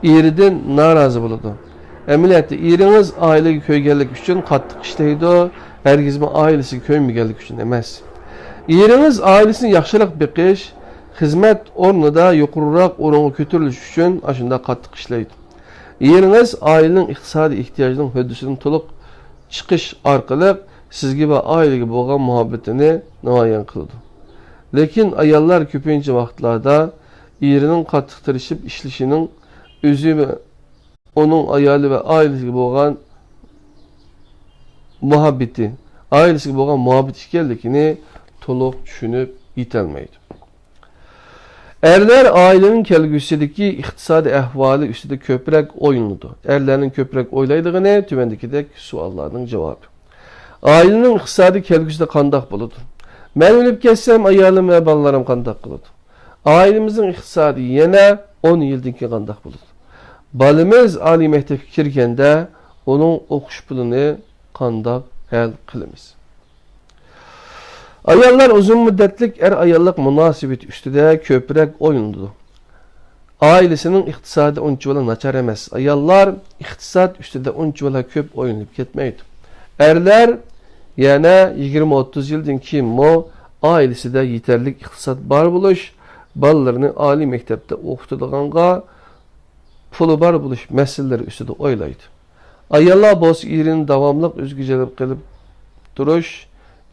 ئېرىدىن نارازى بولىدۇ. ئەمەلىيەتتە، ئېرىڭىز ئائىلىگە كۆيگەنلىكى ئۈچۈن قاتتىق ئىشلەيدۇ، ھەرگىزمۇ ئائىلىسىگە كۆيمىگەنلىكى ئۈچۈن ئەمەس. ئېرىڭىز ئائىلىسىنى ياخشىراق بېقىش، خىزمەت ئورنىدا يۇقىرىراق ئورۇنغا كۆتۈرۈلۈش ئۈچۈن ئاشۇنداق قاتتىق ئىشلەيدۇ. ئېرىڭىز ئائىلىنىڭ ئىقتىسادىي ئېھتىياجىنىڭ ھۆددىسىدىن تولۇق چىقىش ئارقىلىق سىزگە ۋە ئائىلىگە بولغان مۇھەببىتىنى نامايان قىلىدۇ. لېكىن ئاياللار كۆپىنچە ۋاقىتلاردا ئېرىنىڭ قاتتىق تىرىشىپ ئىشلىشىنىڭ ئۆزى ۋە ئۇنىڭ ئايالى ۋە ئائىلىسىگە بولغان مۇھەببىتى، ئائىلىسىگە بولغان مۇھەببىتى ئىكەنلىكىنى تولۇق چۈشىنىپ يېتەلمەيدۇ. ئەرلەر ئائىلىنىڭ كەلگۈسىدىكى ئىقتىسادىي ئەھۋالى ئۈستىدە كۆپرەك ئويلىنىدۇ. ئەرلەرنىڭ كۆپرەك ئويلايدىغىنى تۆۋەندىكىدەك سوئاللارنىڭ جاۋابى. ئائىلىنىڭ ئىقتىسادىي كەلگۈسىدە قانداق بولىدۇ؟ مەن ئۆلۈپ كەتسەم، ئايالىم ۋە بالىلىرىم قانداق قىلىدۇ؟ ئائىلىمىزنىڭ ئىقتىسادى يەنە ئون يىلدىن كېيىن قانداق بولىدۇ؟ بالىمىز ئالىي مەكتەپكە كىرگەندە ئۇنىڭ ئوقۇش پۇلىنى قانداق ھەل قىلىمىز؟ ئاياللار ئۇزۇن مۇددەتلىك ئەر-ئاياللىق مۇناسىۋىتى ئۈستىدە كۆپرەك ئويلىنىدۇ. ئائىلىسىنىڭ ئىقتىسادى ئۇنچىۋالا ناچار ئەمەس. ئاياللار ئىقتىساد ئۈستىدە ئۇنچىۋالا كۆپ ئويلىنىپ كەتمەيدۇ. ئەرلەر يەنە يىگىرمە ئوتتۇز يىلدىن كېيىنمۇ ئائىلىسىدە يېتەرلىك ئىقتىساد بار بولۇش، بالىلىرىنى ئالىي مەكتەپتە ئوقۇتىدىغانغا پۇلى بار بولۇش مەسىلىلىرى ئۈستىدە ئويلايدۇ. ئاياللار بولسا ئېرىنى داۋاملىق ئۆزىگە جەلپ قىلىپ تۇرۇش،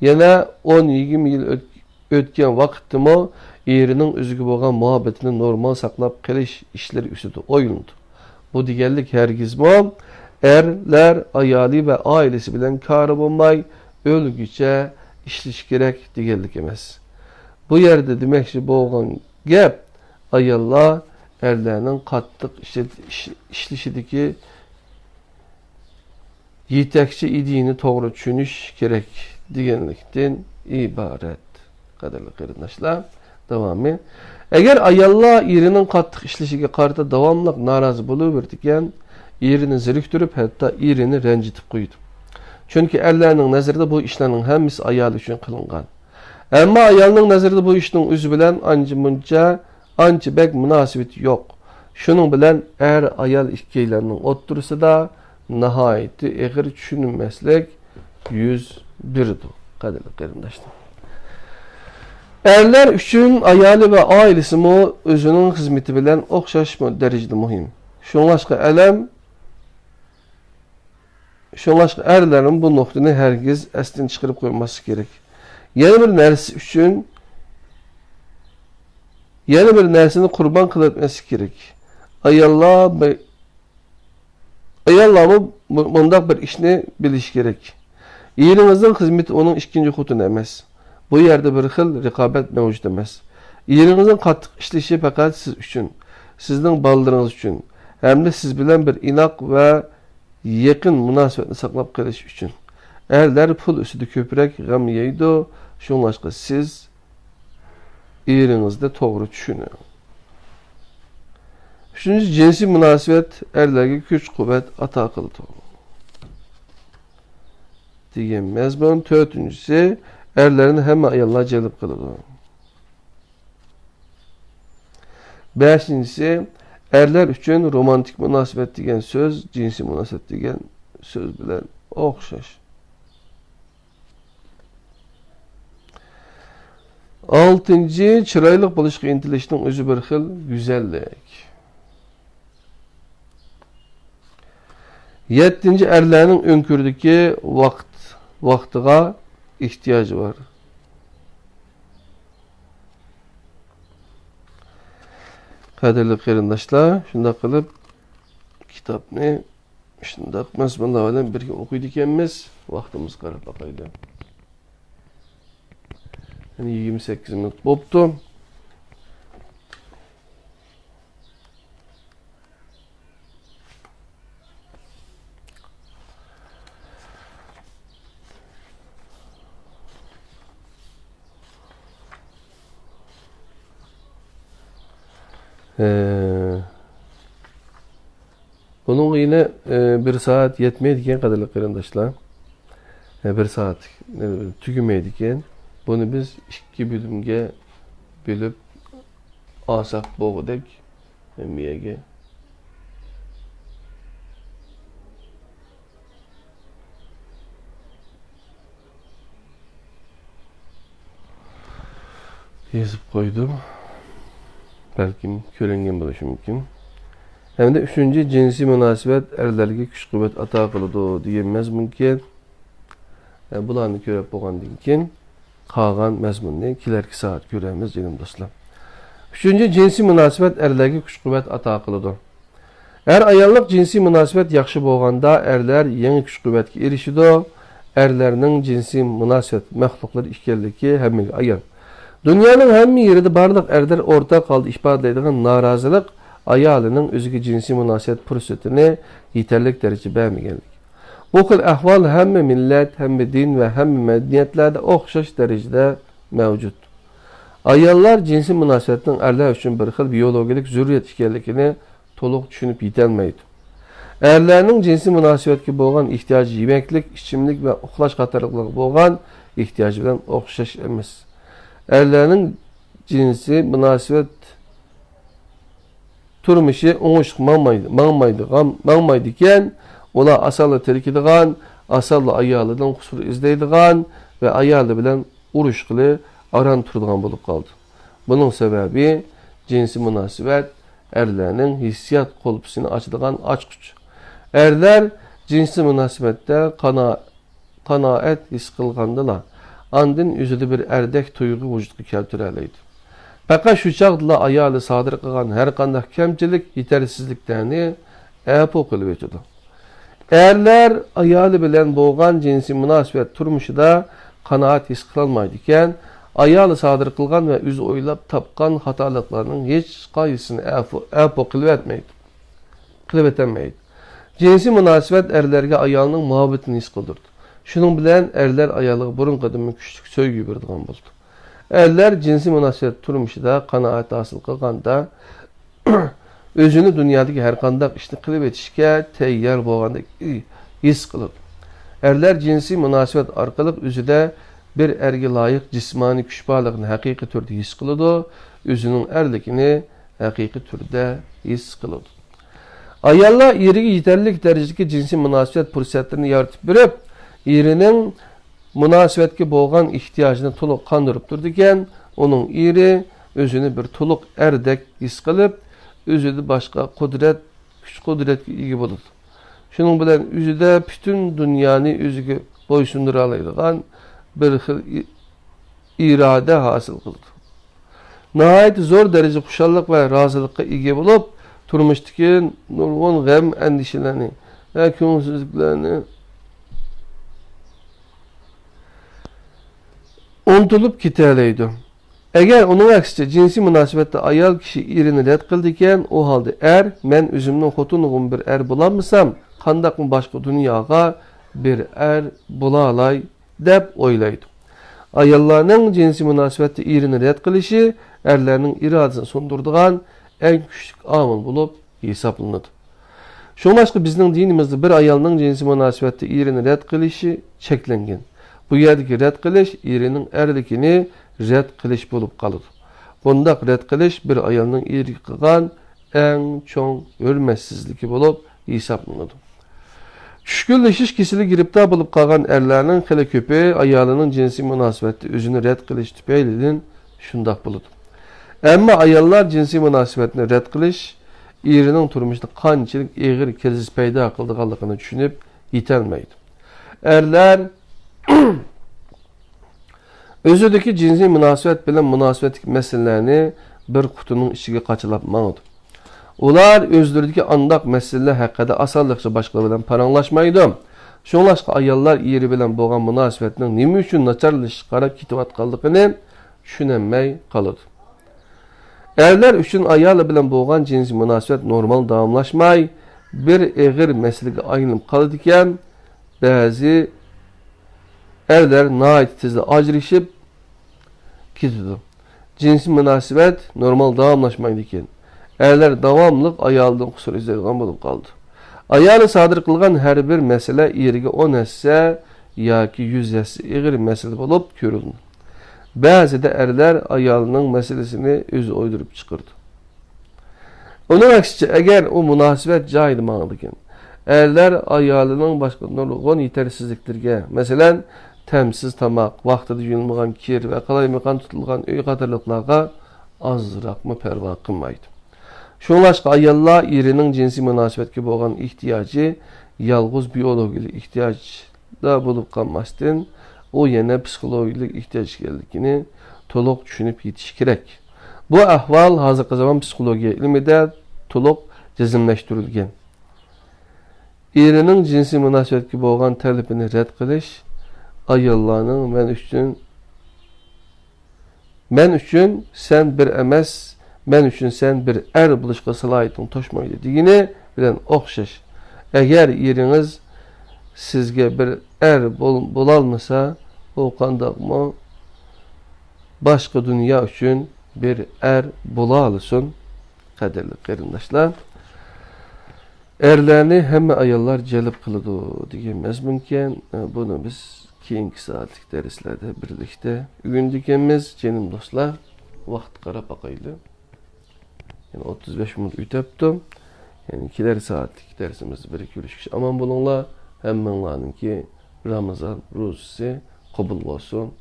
يەنە ئون، يىگىرمە يىل ئۆت-، ئۆتكەن ۋاقىتتىمۇ ئېرىنىڭ ئۆزىگە بولغان مۇھەببىتىنى نورمال ساقلاپ قېلىش ئىشلىرى ئۈستىدە ئويلىنىدۇ. بۇ دېگەنلىك ھەرگىزمۇ ئەرلەر ئايالى ۋە ئائىلىسى بىلەن كارى بولماي ئۆلگۈچە ئىشلىشى كېرەك دېگەنلىك ئەمەس. بۇ يەردە دېمەكچى بولغان گەپ، ئاياللار ئەرلەرنىڭ قاتتىق ئىشلىت-، ئىش-، ئىشلىشىدىكى يېتەكچى ئىدىيىنى توغرا چۈشىنىش كېرەك دېگەنلىكتىن ئىبارەت. قەدىرلىك قېرىنداشلار، داۋامى. ئەگەر ئاياللار ئېرىنىڭ قاتتىق ئىشلىشىگە قارىتا داۋاملىق نارازى بولۇۋېرىدىكەن، ئېرىنى زېرىكتۈرۈپ، ھەتتا ئېرىنى رەنجىتىپ قويىدۇ. چۈنكى ئەرلەرنىڭ نەزىرىدە بۇ ئىشلارنىڭ ھەممىسى ئايالى ئۈچۈن قىلىنغان. ئەمما ئايالنىڭ نەزىرىدە بۇ ئىشنىڭ ئۆزى بىلەن ئانچە-مۇنچە، ئانچە بەك مۇناسىۋىتى يوق. شۇنىڭ بىلەن ئەر-ئايال ئىككىيلەننىڭ ئوتتۇرىسىدا ناھايىتى ئېغىر چۈشىنىلمەسلىك يۈز بېرىدۇ، قەدىرلىك قېرىنداشلار. ئەرلەر ئۈچۈن ئايالى ۋە ئائىلىسىمۇ ئۆزىنىڭ خىزمىتى بىلەن ئوخشاش دەرىجىدە مۇھىم. شۇڭلاشقا ئەلەم، شۇڭلاشقا ئەرلەرمۇ بۇ نۇقتىنى ھەرگىز ئەستىن چىقىرىپ قويماسلىقى كېرەك. يەنە بىر نەرسە ئۈچۈن، يەنە بىر نەرسىنى قۇربان قىلىۋەتمەسلىكى كېرەك. ئاياللار بى-، ئاياللارمۇ بۇ-، مۇنداق بىر ئىشنى بىلىشى كېرەك. ئېرىڭىزنىڭ خىزمىتى ئۇنىڭ ئىككىنچى خوتۇنى ئەمەس. بۇ يەردە بىر خىل رىقابەت مەۋجۇت ئەمەس. ئېرىڭىزنىڭ قاتتىق ئىشلىشى پەقەت سىز ئۈچۈن، سىزنىڭ بالىلىرىڭىز ئۈچۈن ھەمدە سىز بىلەن بىر ئىناق ۋە يېقىن مۇناسىۋەتنى ساقلاپ قېلىش ئۈچۈن. ئەرلەر پۇل ئۈستىدە كۆپرەك غەم يەيدۇ، شۇڭلاشقا سىز ئېرىڭىزنى توغرا چۈشىنىڭ. ئۈچىنچى، جىنسىي مۇناسىۋەت ئەرلەرگە كۈچ-قۇۋۋەت ئاتا قىلىدۇ دېگەن مەزمۇن. تۆتىنچىسى، ئەرلەرنى ھەممە ئاياللار جەلپ قىلىدۇ. بەشىنچىسى، ئەرلەر ئۈچۈن رومانتىك مۇناسىۋەت دېگەن سۆز جىنسىي مۇناسىۋەت دېگەن سۆز بىلەن ئوخشاش. ئالتىنچى، چىرايلىق بولۇشقا ئىنتىلىشنىڭ ئۆزى بىر خىل گۈزەللىك. يەتتىنچى، ئەرلەرنىڭ ئۆڭكۈردىكى ۋاقىت، ۋاقتىغا ئېھتىياجى بار. قەدىرلىك قېرىنداشلار، شۇنداق قىلىپ كىتابنى شۇنداق مەزمۇنلار بىلەن بىرگە ئوقۇيدىكەنمىز. ۋاقتىمىزغا قاراپ باقايلى. يەنە يىگىرمە سەككىز مىنۇت بوپتۇ. ئە، بۇنىڭغا يەنە، ئە، بىر سائەت يەتمەيدىكەن، قەدىرلىك قېرىنداشلار. ئە، بىر سائەتلىك، ئە، تۈگىمەيدىكەن. بۇنى بىز ئىككى بۆلۈمگە بۆلۈپ ئالساق بولغۇدەك ھەممە يەرگە. يېزىپ قويدۇم. بەلكىم كۆرۈنگەن بولۇشى مۇمكىن. ھەمدە ئۈچىنچى، جىنسىي مۇناسىۋەت ئەرلەرگە كۈچ-قۇۋۋەت ئاتا قىلىدۇ دېگەن مەزمۇنكەن. ئە، بۇلارنى كۆرۈپ بولغاندىن كېيىن، قالغان مەزمۇننى كېلەركى سائەت كۆرەرمىز، جېنىم دوستلار. ئۈچىنچى، جىنسىي مۇناسىۋەت ئەرلەرگە كۈچ-قۇۋۋەت ئاتا قىلىدۇ. ئەر-ئاياللىق جىنسىي مۇناسىۋەت ياخشى بولغاندا، ئەرلەر يېڭى كۈچ-قۇۋۋەتكە ئېرىشىدۇ. ئەرلەرنىڭ جىنسىي مۇناسىۋەت مەخلۇقلىرى ئىكەنلىكى ھەممىگە ئايان. دۇنيانىڭ ھەممە يېرىدە بارلىق ئەرلەر ئورتاق ھالدا ئىپادىلەيدىغان نارازىلىق ئايالىنىڭ ئۆزىگە جىنسىي مۇناسىۋەت پۇرسىتىنى يېتەرلىك دەرىجىدە بەرمىگەنلىكى. بۇ خىل ئەھۋال ھەممە مىللەت، ھەممە دىن ۋە ھەممە مەدەنىيەتلەردە ئوخشاش دەرىجىدە مەۋجۇت. ئاياللار جىنسىي مۇناسىۋەتنىڭ ئەرلەر ئۈچۈن بىر خىل بىيولوگىيەلىك زۆرۈرىيەت ئىكەنلىكىنى تولۇق چۈشىنىپ يېتەلمەيدۇ. ئەرلەرنىڭ جىنسىي مۇناسىۋەتكە بولغان ئېھتىياجى يېمەكلىك، ئىچىملىك ۋە ئۇخلاش قاتارلىقلارغا بولغان ئېھتىياجى بىلەن ئوخشاش ئەمەس. ئەرلەرنىڭ جىنسىي مۇناسىۋەت تۇرمۇشى ئوڭۇشلۇق ماڭمايدۇ، ماڭمايدىغان، ماڭمايدىكەن، ئۇلار ئاسانلا تېرىكىدىغان، ئاسانلا ئايالىدىن قۇسۇر ئىزدەيدىغان ۋە ئايالى بىلەن ئۇرۇشقىلى ئاران تۇرىدىغان بولۇپ قالدى. بۇنىڭ سەۋەبى جىنسىي مۇناسىۋەت ئەرلەرنىڭ ھېسسىيات قۇلپىسىنى ئاچىدىغان ئاچقۇچ. ئەرلەر جىنسىي مۇناسىۋەتتە قانا-، قانائەت ھېس قىلغاندىلا، ئاندىن ئۆزىدە بىر ئەردەك تۇيغۇ ۋۇجۇدقا كەلتۈرەلەيدۇ. پەقەت شۇ چاغدىلا ئايالى سادىر قىلغان ھەرقانداق كەمچىلىك، يېتەرسىزلىكلەرنى ئەپۇ قىلىۋېتىدۇ. ئەرلەر ئايالى بىلەن بولغان جىنسىي مۇناسىۋەت تۇرمۇشىدا قانائەت ھېس قىلالمايدىكەن، ئايالى سادىر قىلغان ۋە ئۆزى ئويلاپ تاپقان خاتالىقلارنىڭ ھېچقايسىسىنى ئەپۇ، ئەپۇ قىلىۋەتمەيدۇ. قىلىۋېتەلمەيدۇ. جىنسىي مۇناسىۋەت ئەرلەرگە ئايالنىڭ مۇھەببىتىنى ھېس قىلدۇرىدۇ. شۇنىڭ بىلەن ئەرلەر ئايالىغا بۇرۇنقىدىنمۇ كۈچلۈك سۆيگۈ بېرىدىغان بولىدۇ. ئەرلەر جىنسىي مۇناسىۋەت تۇرمۇشىدا قانائەت ھاسىل قىلغاندا، ئۆزىنى دۇنيادىكى ھەرقانداق ئىشنى قىلىۋېتىشكە تەييار بولغاندەك ھېس قىلىدۇ. ئەرلەر جىنسىي مۇناسىۋەت ئارقىلىق ئۆزىدە بىر ئەرگە لايىق جىسمانىي كۈچ بارلىقىنى ھەقىقىي تۈردە ھېس قىلىدۇ، ئۆزىنىڭ ئەرلىكىنى ھەقىقىي تۈردە ھېس قىلىدۇ. ئاياللار ئېرىگە يېتەرلىك دەرىجىدىكى جىنسىي مۇناسىۋەت پۇرسەتلىرىنى يارىتىپ بېرىپ، ئېرىنىڭ مۇناسىۋەتكە بولغان ئېھتىياجىنى تولۇق قاندۇرۇپ تۇرىدىكەن، ئۇنىڭ ئېرى ئۆزىنى بىر تولۇق ئەردەك ھېس قىلىپ، ئۆزىدىن باشقا قۇدرەت، كۈچ-قۇدرەتكە ئىگە بولىدۇ. شۇنىڭ بىلەن ئۆزىدە پۈتۈن دۇنيانى ئۆزىگە بويسۇندۇرالايدىغان بىر خىل ئى-، ئىرادە ھاسىل قىلىدۇ. ناھايىتى زور دەرىجىدە خۇشاللىق ۋە رازىلىققا ئىگە بولۇپ، تۇرمۇشتىكى نۇرغۇن غەم-ئەندىشىلەرنى ۋە كۆڭۈلسىزلىكلەرنى ئۇنتۇلۇپ كېتەلەيدۇ. ئەگەر ئۇنىڭ ئەكسىچە جىنسىي مۇناسىۋەتتە ئايال كىشى ئېرىنى رەت قىلىدىكەن، ئۇ ھالدا ئەر، مەن ئۆزۈمنىڭ خوتۇنىغىمۇ بىر ئەر بولالمىسام، قانداقمۇ باشقا دۇنياغا بىر ئەر بولالاي؟ دەپ ئويلايدۇ. ئاياللارنىڭ جىنسىي مۇناسىۋەتتە ئېرىنى رەت قىلىشى ئەرلەرنىڭ ئىرادىسىنى سۇندۇرىدىغان ئەڭ كۈچلۈك ئامىل بولۇپ ھېسابلىنىدۇ. شۇڭلاشقا بىزنىڭ دىنىمىزدا بىر ئايالنىڭ جىنسىي مۇناسىۋەتتە ئېرىنى رەت قىلىشى چەكلەنگەن. بۇ يەردىكى رەت قىلىش ئېرىنىڭ ئەرلىكىنى رەت قىلىش بولۇپ قالىدۇ. بۇنداق رەت قىلىش بىر ئايالنىڭ ئېرىگە قىلغان ئەڭ چوڭ ھۆرمەتسىزلىكى بولۇپ ھېسابلىنىدۇ. چۈشكۈنلىشىش كېسىلىگە گىرىپتار بولۇپ قالغان ئەرلەرنىڭ خېلى كۆپى ئايالىنىڭ جىنسىي مۇناسىۋەتتە ئۆزىنى رەت قىلىشى تۈپەيلىدىن شۇنداق بولىدۇ. ئەمما ئاياللار جىنسىي مۇناسىۋەتنى رەت قىلىش ئېرىنىڭ تۇرمۇشىدا قانچىلىك ئېغىر كىرىزىس پەيدا قىلىدىغانلىقىنى چۈشىنىپ يېتەلمەيدۇ. ئەرلەر ئۆزىدىكى جىنسىي مۇناسىۋەت بىلەن مۇناسىۋەتلىك مەسىلىلەرنى بىر قۇتىنىڭ ئىچىگە قاچىلاپ ماڭىدۇ. ئۇلار ئۆزلىرىدىكى ئانداق مەسىلىلەر ھەققىدە ئاسانلىقچە باشقىلار بىلەن پاراڭلاشمايدۇ. شۇڭلاشقا ئاياللار ئېرى بىلەن بولغان مۇناسىۋەتنىڭ نېمە ئۈچۈن ناچارلىشىشقا قاراپ كېتىۋاتقانلىقىنى چۈشىنەلمەي قالىدۇ. ئەرلەر ئۈچۈن ئايالى بىلەن بولغان جىنسىي مۇناسىۋەت نورمال داۋاملاشماي، بىر ئېغىر مەسىلىگە ئايلىنىپ قالىدىكەن. بەزى ئەرلەر ناھايىتى تېزلا ئاجرىشىپ كېتىدۇ. جىنسىي مۇناسىۋەت نورمال داۋاملاشمايدىكەن. ئەرلەر داۋاملىق ئايالىدىن قۇسۇر ئىزدەيدىغان بولۇپ قالىدۇ. ئايالى سادىر قىلغان ھەر بىر مەسىلە ئېرىگە ئون ھەسسە ياكى يۈز ھەسسە ئېغىر مەسىلە بولۇپ كۆرۈنىدۇ. بەزىدە ئەرلەر ئايالىنىڭ مەسىلىسىنى ئۆزى ئويدۇرۇپ چىقىرىدۇ. ئۇنىڭ ئەكسىچە، ئەگەر ئۇ مۇناسىۋەت جايىدا ماڭىدىكەن، ئەرلەر ئايالىنىڭ باشقا نۇرغۇن يېتەرسىزلىكلىرىگە، مەسىلەن، تەمسىز تاماق، ۋاقتىدا يۇيۇلمىغان كىر ۋە قالايمىقان تۇتۇلغان ئۆي قاتارلىقلارغا ئازراقمۇ پەرۋا قىلمايدۇ. شۇڭلاشقا ئاياللار ئېرىنىڭ جىنسىي مۇناسىۋەتكە بولغان ئېھتىياجى يالغۇز بىيولوگىيەلىك ئېھتىياجلا بولۇپ قالماستىن، ئۇ يەنە پسىخولوگىيەلىك ئېھتىياج ئىكەنلىكىنى تولۇق چۈشىنىپ يېتىشى كېرەك. بۇ ئەھۋال ھازىرقى زامان پسىخولوگىيە ئىلمىدە تولۇق جەزملەشتۈرۈلگەن. ئېرىنىڭ جىنسىي مۇناسىۋەتكە بولغان تەلىپىنى رەت قىلىش ئاياللارنىڭ «مەن ئۈچۈن، مەن ئۈچۈن سەن بىر ئەمەس، مەن ئۈچۈن سەن بىر ئەر بولۇشقا سالاھىيىتىڭ توشمايدۇ» دېگىنى بىلەن ئوخشاش. ئەگەر ئېرىڭىز سىزگە بىر ئەر بول-، بولالمىسا، ئۇ قانداقمۇ باشقا دۇنيا ئۈچۈن بىر ئەر بولالىسۇن. قەدىرلىك قېرىنداشلار، ئەرلەرنى ھەممە ئاياللار جەلپ قىلىدۇ دېگەن مەزمۇنكەن. بۇنى بىز كېيىنكى سائەتلىك دەرسلەردە بىرلىكتە ئۆگىنىدىكەنمىز. جېنىم دوستلار، ۋاقىتقا قاراپ باقايلى. يەنە ئوتتۇز بەش مىنۇت ئۆتەپتۇ. يەنى كېلەر سائەتلىك دەرسىمىزدە بىر كۆرۈشكىچە ئامان بولۇڭلار. ھەممىڭلارنىڭكى رامىزان روزىسى قوبۇل بولسۇن.